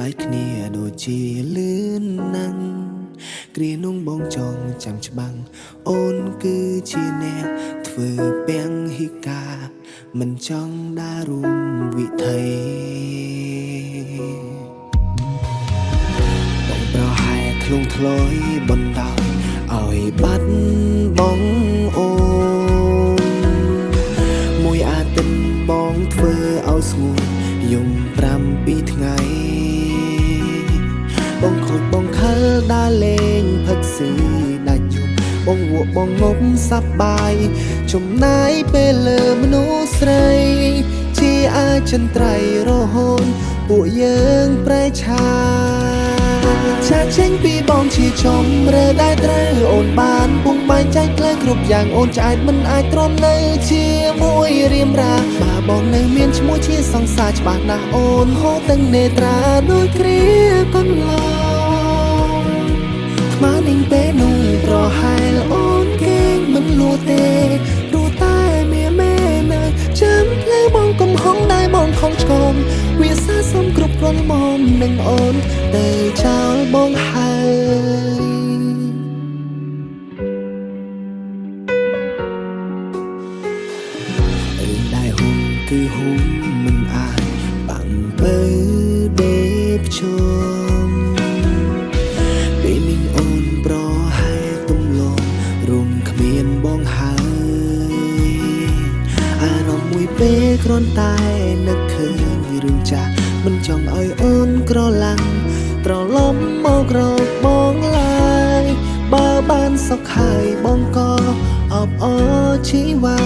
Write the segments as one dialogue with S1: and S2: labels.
S1: ដាច់គ្នាដូចជាលឿនណាស់គ្រានោះបងចងចាំច្បាំងអូនគឺជាអ្នកធ្វើពាំងហិកាមិនចង់ដើររួមវិថីបងប្រហែលធ្លុងធ្លយបណ្ដោយឲ្យបាត់បងអូនមួយអាទិនបងធ្វើឲ្យស្ងួតយំ7ថ្ងៃបងខូចបងខិលដើរលេងផឹកស៊ីដាច់យំបងវក់បងងប់សប្បាយចំណាយពេលលើមនុស្សស្រីជាអាចចិនត្រៃយ៍រហូតពួកយើងប្រែឆាចាចេញពីបងជាចំរើដែលត្រូវអូនបានពុំបែងចែកផ្លូវគ្រប់យ៉ាងអូនឆ្អែតមិនអាចទ្រាំនៅជាមួយរៀមរាបើបងនៅមានឈ្មោះជាសង្សារច្បាស់ណាស់អូនហូរទាំងនេត្រាដូចគ្រាកន្លងថ្មនឹងពេលនោះប្រហែលអូនគេងមិនលួទេព្រោះតែមានមេនៅចាំផ្លូវបងកំហងដែរបងខំឆ្កងវាសាសុំគ្រប់គ្រាន់មកនឹងអូនទៅចោលបងហើយរឿងដែលហ៊ុំគឺហ៊ុំមិនអាចបាំងពើដេបជុំពេលនេះអូនប្រហែលទំលងរួមគ្មានបងហើយអារម្មណ៍មួយពេលគ្រាន់តែនឹកឃើញរឿងចាស់មិនចង់ឲ្យអូនក្រឡាំងត្រឡប់មករកបងឡើយបើបានសុខហើយបងក៏អបអរជីវ៉ា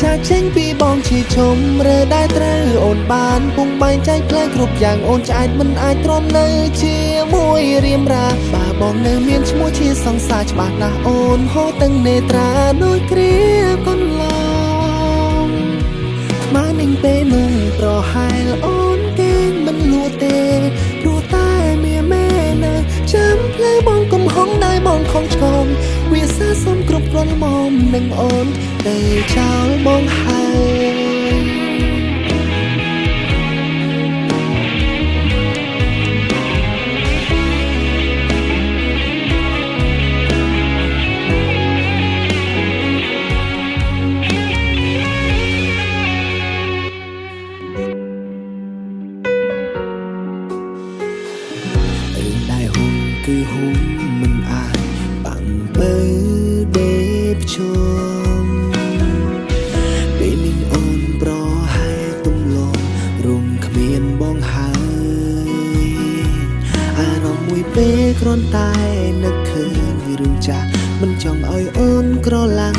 S1: ចាចេញពីបងជាជុំរើដែលត្រូវអូនបានពុំបែងចែកផ្លូវគ្រប់យ៉ាងអូនឆ្អែតមិនអាចទ្រាំនៅជាមួយរៀមរាបើបងនៅមានឈ្មោះជាសង្សារច្បាស់ណាស់អូនហូរទាំងនេត្រាដូចគ្រាកន្លងថ្មនឹងពេលនោះប្រហែលអូនគេងមិនលួទេព្រោះតែមានមេនៅចាំផ្លូវបងកំហងដែរបងខំឆ្កងវាសាសុំគ្រប់គ្រាន់មកនឹងអូនទៅចោលបងហើយរឿងដែលហ៊ុំគឺហ៊ុំមិនអាចបាំងពើដេបជុំពេលនេះអូនប្រហែលទំលងរួមគ្មានបងហើយអារម្មណ៍មួយពេលគ្រាន់តែនឹកឃើញរឿងចាស់មិនចង់ឲ្យអូនក្រឡាំង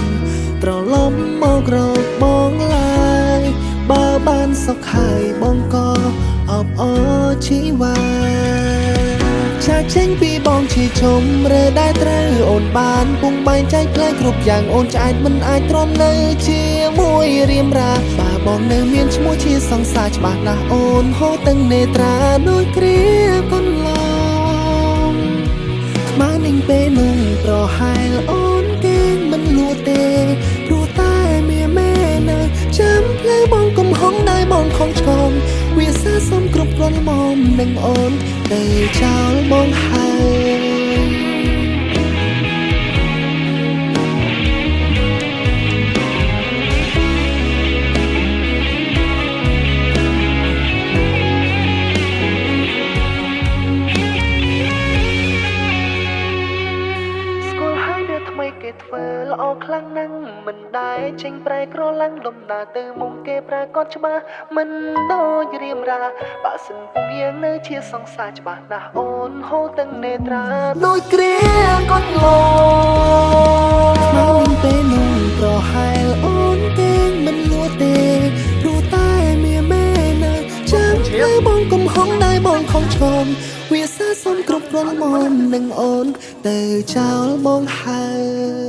S1: ត្រឡប់មករកបងឡើយបើបានសុខហើយបងក៏អបអរជីវ៉ាចាចេញពីបងជាជុំរើដែលត្រូវអូនបានពុំបែងចែកផ្លូវគ្រប់យ៉ាងអូនឆ្អែតមិនអាចទ្រាំនៅជាមួយរៀមរាបើបងនៅមានឈ្មោះជាសង្សារច្បាស់ណាស់អូនហូរទាំងនេត្រាដូចគ្រាកន្លងថ្មនឹងពេលនោះប្រហែលអូនគេងមិនលួទេព្រោះតែមានមេនៅចាំផ្លូវបងកំហងដែរបងខំឆ្កងវាសាសុំគ្រប់គ្រាន់មកនឹងអូនទៅចោលបងហើយស្គាល់ហើយដែលថ្មីគេធ្វើល្អខ្លាំងណាស់មិនដែលចេញប្រែក្រឡាំងដំណើរទៅមុខគេប្រកាសច្បាស់មិនដូចរៀមរាបើសិនពុំយើងនៅជាសង្សារច្បាស់ណាស់អូនហូរទាំងនេត្រាដូចគ្រាកន្លងថ្មនឹងពេលនោះប្រហែលអូនគេងមិនលួទេព្រោះតែមានមេនៅចាំផ្លូវបងកំហងដែរបងខំឆ្កងវាសាសុំគ្រប់គ្រាន់មកនឹងអូនទៅចោលបងហើយ